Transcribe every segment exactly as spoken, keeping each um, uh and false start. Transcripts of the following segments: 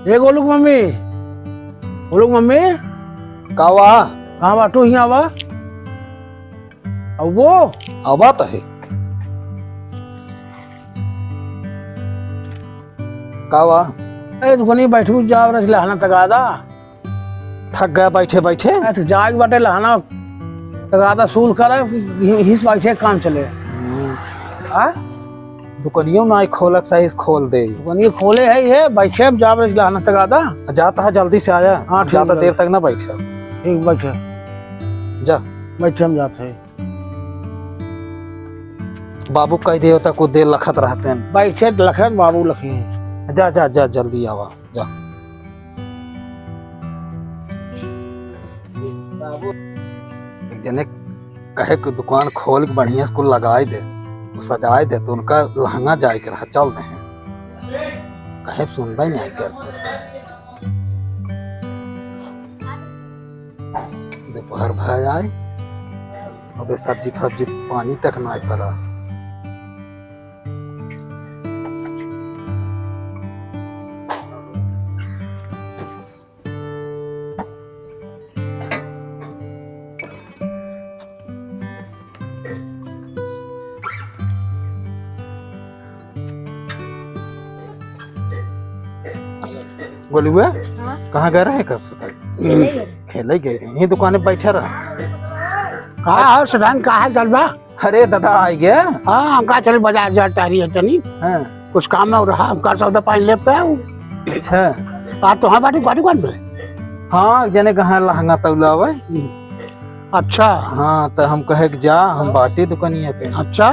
ए गोलू क मम्मी, गोलू क मम्मी। का वा? कहाँ बाटू? हियाँ आवा। अउबो? आवा त है। का वा? ए, दुकनी बैठू, जाब रस लहना तगादा। थक गया बैठे बैठे। ए, त जाए के बाटे लहना तगादा सूल करे, हि-, हिस बैठे काम चले। हम्म। आ? दुकनियो नाई खोलक सही से खोल दे। दुकनियो खोले है ये, बैठे अब जाब रस लहना तगादा। जाता है जल्दी से आया, हाँ, ठीक जाता है। देर तक ना बैठे। ठीक बैठे। जा। बैठे हम जाते हैं। बाबू कह दियो त कुछ देर लखत रहते हैं। बैठे त लखत बाबू लखी। जा, जा, जा, जल्दी आवा, जा। एक जने कहे कि दुकान खोल के बढ़िया से कुल लगाए दे, सजाए दे, तो उनका लहंगा जाए के रहा, चल रहे हैं। कहे सुनबे नहीं करते। दोपहर भय आए, अबे सब्जी फब्जी पानी तक ना पड़ा। गोलुआ, हाँ? कहाँ गए रहे कब से तक? खेले गए। खेले गए रहे। यहीं दुकान में बैठा रहा। का हो सुधान, का हाल चाल बा? अरे दादा, आइ गया। हाँ, हम का चले बाजार जा टहरी है तनी। हाँ। कुछ काम में रहा, हम का सौदा पानी ले पे आऊ। अच्छा। आ तो हाँ बाटी, बाटी कौन पे? हाँ, जने कहाँ लहंगा तौला आवे। हम्म। अच्छा। हाँ, तो हम कहे कि जा, हम बाटी दुकानिया पे। अच्छा।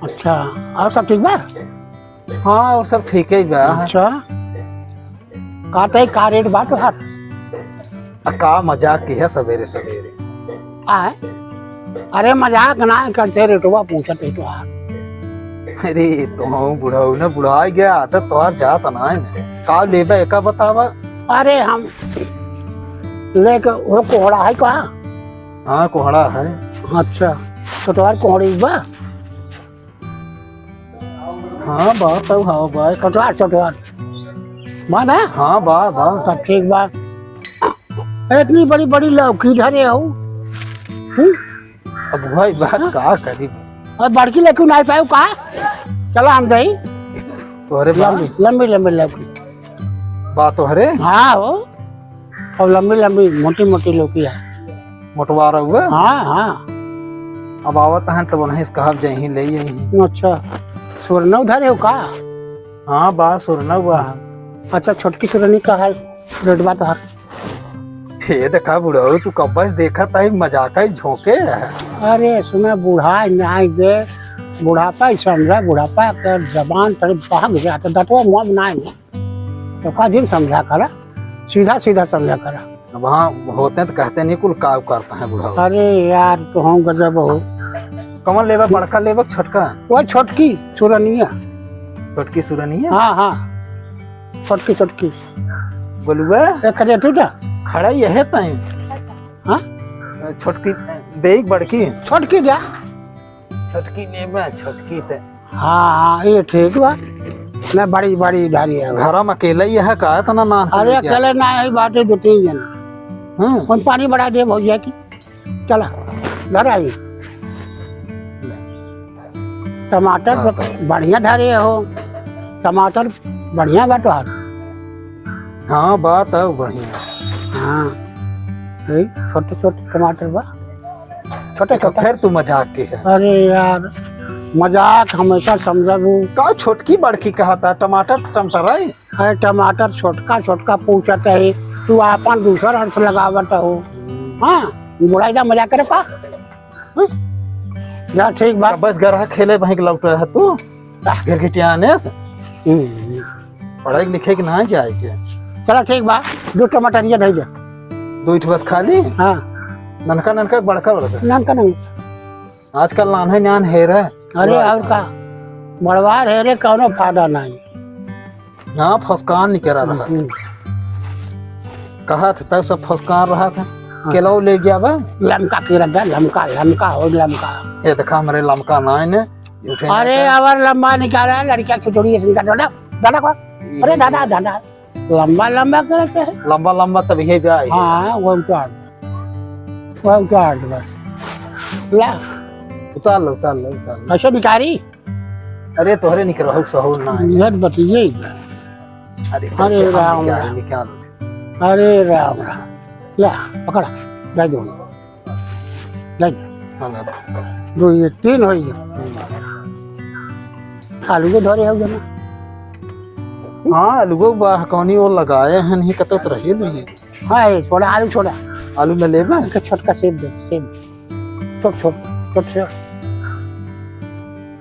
अच्छा, और सब ठीक बा? हाँ, वो सब ठीक ही बा। अच्छा। का तय का रेट बा तोहार? आ, का मजाक किहे सबेरे सबेरे? आय? अरे मजाक ना करते, रेटवा पूछत है तोहार। अरे, तुहूँ बुढ़ऊ न बुढ़ाइ गया, आदत तोहार जात ना है। का लेबे, एका बतावा? अरे, हम लेके वो कोहड़ा है का? हाँ, कोहड़ा है। अच्छा, तो तोहार कोहड़ी बा? हाँ, बा, तब हाँ, बा। छोटवार, छोटवार। बा ना? हाँ, बा, बा। तब ठीक बा। इतनी बड़ी, बड़ी लौकी धरे हो। हम्म? अब भाई, बात हाँ? का करी? और बड़की लौकी ना पायो का? चला हम दई। तोहरे बा? लंबी, लंबी, लंबी लौकी। बा तोहरे? हाँ हो। और लंबी लंबी मोटी मोटी लौकी है। मोटवा रहुआ? हाँ, हाँ। अब आवत हैं तब उन्हें से कहब जहीं ले यहीं। अच्छा, सुरनऊ धरे हो का? हाँ बा, सुरनऊ बा। अच्छा, छोटकी सुरनी का है रेट बा तोहार? हे देखा बुढ़ऊ, तू कब्बे से देखत है, मजाक है, झोंके है। अरे सुना, बुढ़ा ना गे, बुढ़ापा ही समझा, बुढ़ापा के जबान तड़े बहक जाता, दतवा मुँह में ना आए। तो का दिन समझा करा, सीधा सीधा समझा करा। अब हाँ होते हैं तो कहते नहीं, कुल काव करता है बुढ़ऊ। अरे यार, तो हम गजब हो। कौन लेबा, बड़का लेबा, छोटका? वो छोटकी सुरनिया। छोटकी सुरनिया? हाँ, हाँ, छोटकी, छोटकी। बोलुआ? एक करे तू जा। खड़ा ही है ताई। हाँ? छोटकी देख बड़की। छोटकी जा। छोटकी लेबा, छोटकी ते। हाँ, हाँ, ये ठीक बा। ना, बड़ी, बड़ी धारी है। घर में अकेले ही है का? इतना ना अरे, अकेले ना है, बाटे दो तीन जना। हाँ। कौन पानी बढ़ा दे भौजिया की? चला, घर आई। ले। टमाटर हाँ, तो तो। बढ़िया धरे हो। टमाटर बढ़िया बा तोहार। हाँ, बा तो बढ़िया। हाँ, यही छोटे छोटे टमाटर बा। छोटे तो छोटे। फिर तू मजाक के है। अरे यार, मजाक हमेशा समझबू। का छोटकी बड़की कहता, टमाटर तो टमाटर है। अरे टमाटर छोटका छोटका पूछत है, तू आपन दूसर अर्थ लगावत हो। हाँ, बुढ़ाई का मजाक करे का? हाँ? जा ठीक बा। बस घर खेले वहीं के लौट रहा तू। आह। घर के टियाने से। हम्म। पढ़े लिखे के ना जाए के। चला ठीक बा, दो टमाटर ये धई दे। दो इठ बस खाली? हाँ। ननका ननका, बड़का बड़का? ननका ननका। आजकल नान्हे नान हेरे। अरे बड़ा और का, बड़वार हेरे कौनो फायदा नहीं। ना फसकान निकरा रहा था। हम्म। कहा था तब सब फसकान रहा था। हाँ। केला ले गया बा? लमका केला दा, लमका, लमका हो, लमका। ये देखा हमरे लमका ना है ने, उठे ना अरे, था। और लंबा निकाला, लड़कियां खिचड़ी ऐसे निकाल दो ना, दादा को। अरे दादा, दादा, लंबा लंबा करत है। लंबा लंबा तब ये जा है। हाँ, वो उतार दे। वो उतार दे बस। ला। उतार लो, उतार लो, उतार लो। कैसे निकारी? अरे तोहरे निकरहु सहूर ना है। इधर बतिये ही ना। अरे अरे कैसे हम राम निकाल, राम। निकाल दे। अरे राम राम। ला, पकड़ा। जा दो। ले जा। हाँ, ले दो। दो, ये तीन हो गया। आलू के धरे हो गया ना। हाँ, आलू को बा-, कौनी वो लगाए हैं, नहीं कतो तो रहे नहीं। हाँ, ये छोड़ा, आलू छोड़ा। आलू में लेबे? इनका छोटका सेब दे, सेब। छोट, छोट, छोट, छोट।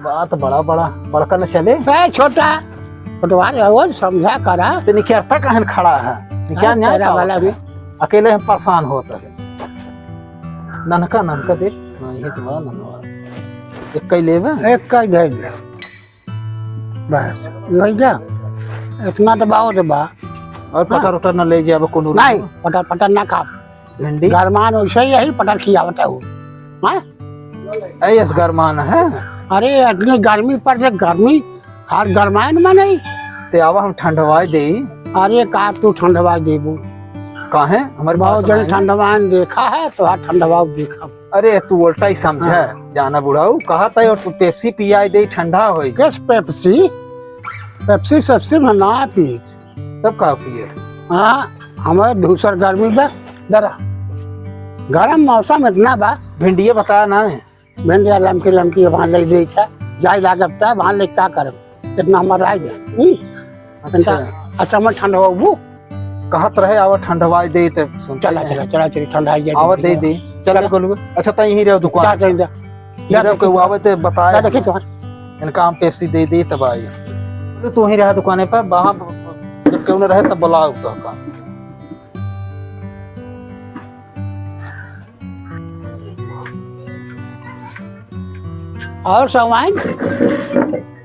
बात बड़ा, बड़ा, बड़का न चले। ए, छोटा, छोटवा रे, वो समझा करा। ते निकरता कहन खड़ा है? निकर हाँ, न्याय तेरा का वाला होता भी। है? अकेले हम परेशान होता है। ननका, ननका दे। हाँ, ये तो बा, ननका। एक कई लेबे? एक कई दे दे। बस, ये हो गया। इतना तो बहुत बा। और पटर हाँ। उटर न ले जाबे कोनो नहीं, रूप? पटर, पटर ना खा। भिंडी? गरमान वैसे ही यही पटर खियावत है वो। हाँ? ऐस गरमान है? अरे, इतनी गर्मी पर से गर्मी, हाथ गरमाए न माने। ते आवा हम ठंडवाए दे। अरे, का तू ठंडवाए देबू? काहे? हमारे पास बहुत जन नहीं है। ठंडवाए न देखा है, तो हाथ ठंडवाओ देखा। अरे, तू उल्टा ही समझे, हाँ। जाना बुढ़ाऊ, कहा था और तू पेप्सी पियाए दे, ठंडा होई। किस पेप्सी? पेप्सी सेप्सी में ना पी। तब का पिए थे? हाँ, हमारे दूसर गर्मी बा, जरा गरम मौसम इतना बा। भिंडिया बता ना है। भिंडिया लमकी लमकी वहाँ ले दे छा, जाए लागब ता वहाँ ले का करब? इतना हमारा रह गया। हम्म? अच्छा। अच्छा, अच्छा, मैं ठंडवाबू। कहत रहे, आवा ठंडवाई दे, ते सुनते चला, नहीं। चला, चला, चला, ठंडा ही जाए, आवा दे दे। चला, चला। बोलबे। अच्छा, तई यहीं रहो दुकान। जा, जा, जा। यहीं रहो, जा, कोई आवे ते बताए। जा, देखी तोहर। इनका हम पेप्सी दे दे, तब आई। बोले, तू ही रहा दुकाने पर, वहाँ जब केहू न रहे, तब बुलाओ तो का। और सामान?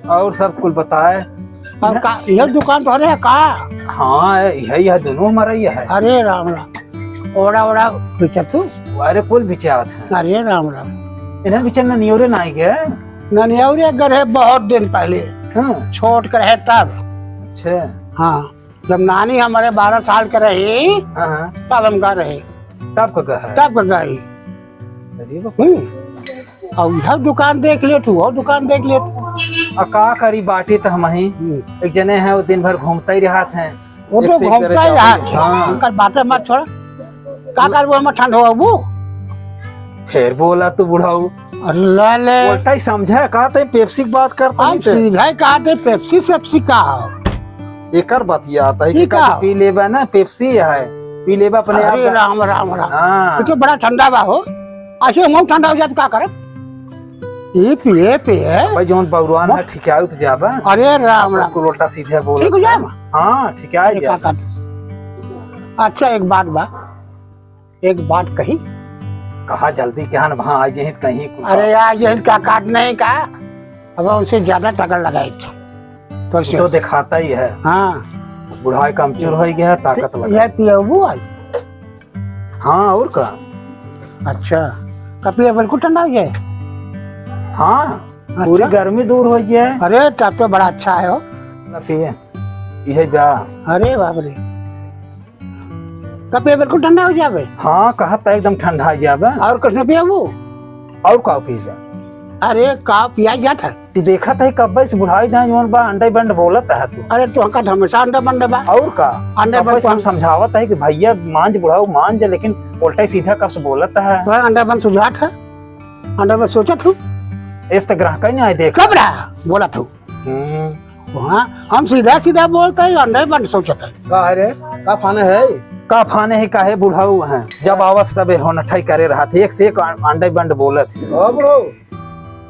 और सब कुल बताए। और का, यह दुकान तोहरे है का? हाँ, यही है, दोनों हमारा ही है। अरे राम राम, ओड़ा ओड़ा बेचत तू? अरे कुल बेचात है। अरे राम राम। इन्हें बेचन ननियोरे ना आए के? ननियोरे अगर है बहुत दिन पहले। हाँ। छोट कर है तब। अच्छा। हाँ। जब नानी हमारे बारह साल के रही, हाँ, हाँ। तब हम गए रहे। तब का गए? तब का गए। अरे बाप। हम्म। और यह दुकान देख ले तू, वो दुकान देख ले तू। आ का करी, बाटी तो हम ही। हम्म। एक जने हैं, वो दिन भर घूमता ही रहत हैं। वो एक तो से एक घूमता तरह ही का रहत है। हाँ। उनकर बातें मत छोड़। का करबो, हम ठंड हो अबू? फिर बोला तू बुढ़ाऊ। अरे ले ले। उल्टा ही समझा, कहा ते पेप्सी की बात करता हम ही ते। सीधा ही कहा ते पेप्सी, पेप्सी का हो? एकर बतिया आता है कि ठीक है। कभी पी लेबा ना, पेप्सी है, पी लेबा अपने आप अरे का। राम, राम, राम। हाँ। ये तो बड़ा ठंडा बा हो। ऐसे हम ठंडा हो जाए तो का करब? ये पिए, पिए। भाई जौन बौरान बा- है, ठीक है, उठ जाबा। अरे राम, राम। उसको लोटा सीधे बोला ठीक हो था। जाबा? हाँ, ठीक है, ये जा। का कर? अच्छा, एक बात बा। एक बात कही। कहा जल्दी, क्या न वहाँ आ जाए कहीं कुछ। अरे यार, यही का काट नहीं का, अब उनसे ज्यादा तगड़ लगाए थे। तो तो दिखाता ही है। हाँ। बुढ़ाई कमजोर हो गया है, ताकत लगा। ये पियबू आज? हाँ, और का? अच्छा, का पिए बिल्कुल ठंडा हो जाए? हाँ, अच्छा। पूरी गर्मी दूर हो जाए। अरे, तब तो बड़ा अच्छा है हो। ना पिए, यही बा। अरे बाप रे। का पिए बिल्कुल ठंडा हो जाबे? हाँ, कहत है एकदम ठंडा हो जाबे। और कुछ ना पियाबू? और का पिएबे? अरे, का पिया जात है? तू देखत है कब्बे से बुढ़ाई जाए जौन बा अंडे बंड बोलत है तू। अरे, तू हमका हमेशा अंडे बंड बा। और का? अंडे कब्बे बंड से हम कौन? समझावत है कि भैया मांझ बुढ़ाऊ मांझ, लेकिन उल्टा सीधा कब से बोलत है। तो अंडे बंड सुझात है? अंडे बंड सोचत हूँ। इस तो ग्राहक ही नहीं आए देख। कब रहा? बोलत हूँ। हम्म। वहाँ हम सीधा सीधा बोलते हैं, अंडे बंड सोचत है। का है रे? का फाने है? का फाने है, काहे बुढ़ाऊ हैं? जब आवत तबे होन ठई करे रहत है, एक से एक अंडे बंड बोलत है। ओ बुढ़ऊ।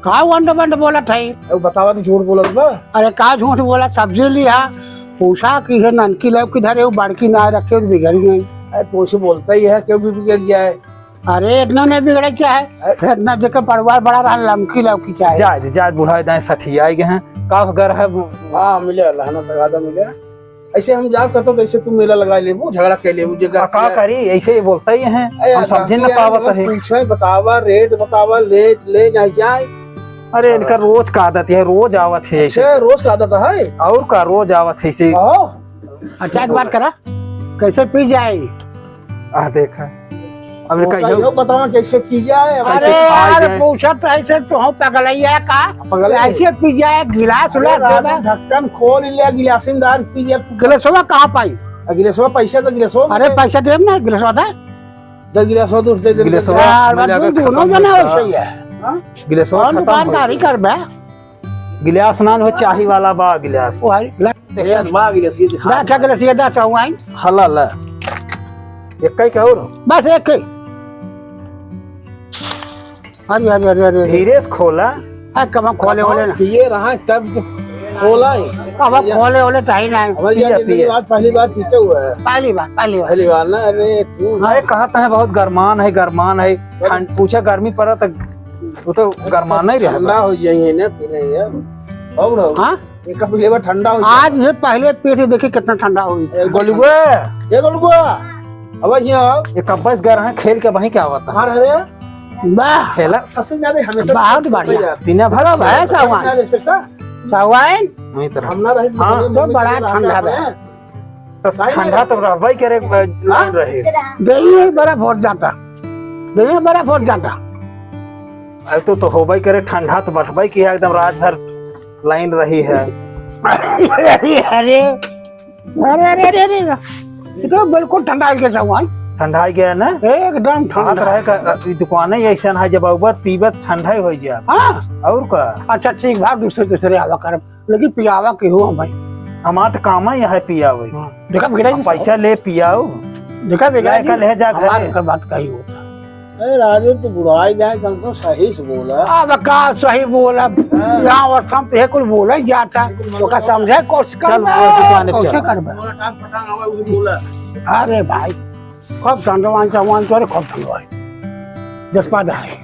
का अंडे बंड बोलत है? ए, बतावा तो झूठ बोलत बा। अरे का झूठ बोला, सब्जी लिया, पूछा कि है ननकी लौकी धरे, वो बड़की ना रखे, बिगड़ गई। अरे तो उसे बोलता ही है, क्यों भी बिगड़ जाए? अरे, इतना नहीं बिगड़े चाहे। अरे। इतना देख के परिवार बड़ा रहा, लमकी लौकी चाहे। जाए दे, जाए दे, बुढ़ाए दाएं सठियाए गए हैं। काफ घर है। हाँ, मिले, लहना सगादा मिले। ऐसे हम जाब करता तो ऐसे तू मेला लगा लेबू, झगड़ा कर लेबू, जे आ, का करी, ऐसे ही बोलता ही है। अरे, हम समझे ना पावत है। पूछे, बतावा, रेट बतावा, ले, ले, नहीं जाए। अरे, इनका रोज का आदत है, रोज आवत है ऐसे। अच्छा, रोज का आदत है? और का, रोज आवत है ऐसे। हाँ। अच्छा, एक बात करा, कैसे पी जाए? आ, देखा। अब वो कहियो कहियो बतावा कैसे पी जाए, अब अरे कैसे खाए यार, जाए? पूछत ऐसे तो हम पगलैया का? पगलैया? ऐसे पी जाए, गिलास अरे उलास राजू, देबा। ढक्कन खोल ले, गिलास में डाल पी जाए। गिलासवा कहाँ पाई? आ, गिलासवा पैसा तो गिलासवा अरे में। पैसा देब ना, गिलासवा दे। दस गिलास हो तो उससे दे दे। गिलासवा यार, मिला के दोनों खत्म जना होता। वैसे ही है। हाँ? गिलासवा कौन खत्म दुकानदारी हो गया। करबे? गिलास नान हो, चाही वाला बा गिलास। वो है, गिलास। ए, बा गिलास, ये दिखा। दा, क्या गिलास? ये दा, चाहू आई। हला ला। एक ही का और? बस एक ही। अरे, अरे, अरे, अरे, अरे। धीरे से खोला। आ, कब हम खोले अब होले हम ना। पिए रहा है, तब तो खोला है। अब हम या खोले होले चाही ना। हमारी पिया, जिंदगी पिया। में आज पहली बार पीते हुए है। पहली बार, पहली बार। पहली बार ना, अरे तू अरे, कहा तो है बहुत गरमान है, गरमान है। ठंड, पूछा गर्मी पड़ा तो वो तो गरमान नहीं रहा। ठंडा हो जाइए ना, पीने यार। और हाँ? ये कप लेवा ठंडा हो जाए। आज ये पहले पीके देखी कितना ठंडा होई। ए, गोलुआ। ए, गोलुआ। अब यहाँ आओ। ये कब्बस गर हैं, खेल के वहीं क्या होता है? हाँ, अरे। वाह। खेला। सबसे ज्यादा हमेशा बहुत बढ़िया। यार। तीन भरा भाई, साहब। ना रह सकता। साहब। वहीं तरह। हम ना रह सकते, हाँ। हम तो बड़ा ठंडा बा। तो ठंडा तो रहबे करे, line रहे। देही बड़ा भर जाता। देही बड़ा भर जाता। अरे तो, तो होबे करे, ठंडा तो बटबे की एकदम रात भर line रही है। अरे, अरे, अरे, अरे, अरे, अरे, ये तो बिल्कुल ठंडा हो गया सामान। ठंडा हो गया ना? एकदम ठंडा। बात रहे का, ई दुकान ही ऐसा है, जब अउबत पीबत ठंडा ही हो गया। हाँ। और का? अच्छा, ठीक बा, दूसरे, दूसरे आवा करब, लेकिन पियावा के हो भाई। हमार तो काम ही है पियावे। हाँ। देखा बिगड़ा हम जी पैसा ले पियाओ। देखा बिगड़ा लाए जी, का ले जा हमार घरे। का बात कही होता। अरे राजू, तू बुढ़ाई जाए, कम से कम सही से बोला। अब का सही बोला? हाँ। यहाँ और सब तो कुल बोला ही जाता। बिल्कुल, ओका मतलब समझे कोशिश चल, करबे, वो दुकान पे कोशिश चल। करबे। बोला, टांग फटांग आवा, उसे बोला। अरे भाई, खूब ठंडवाइन, चवाइन, तोरे खूब ठंडवाइन। जसपा दहाई।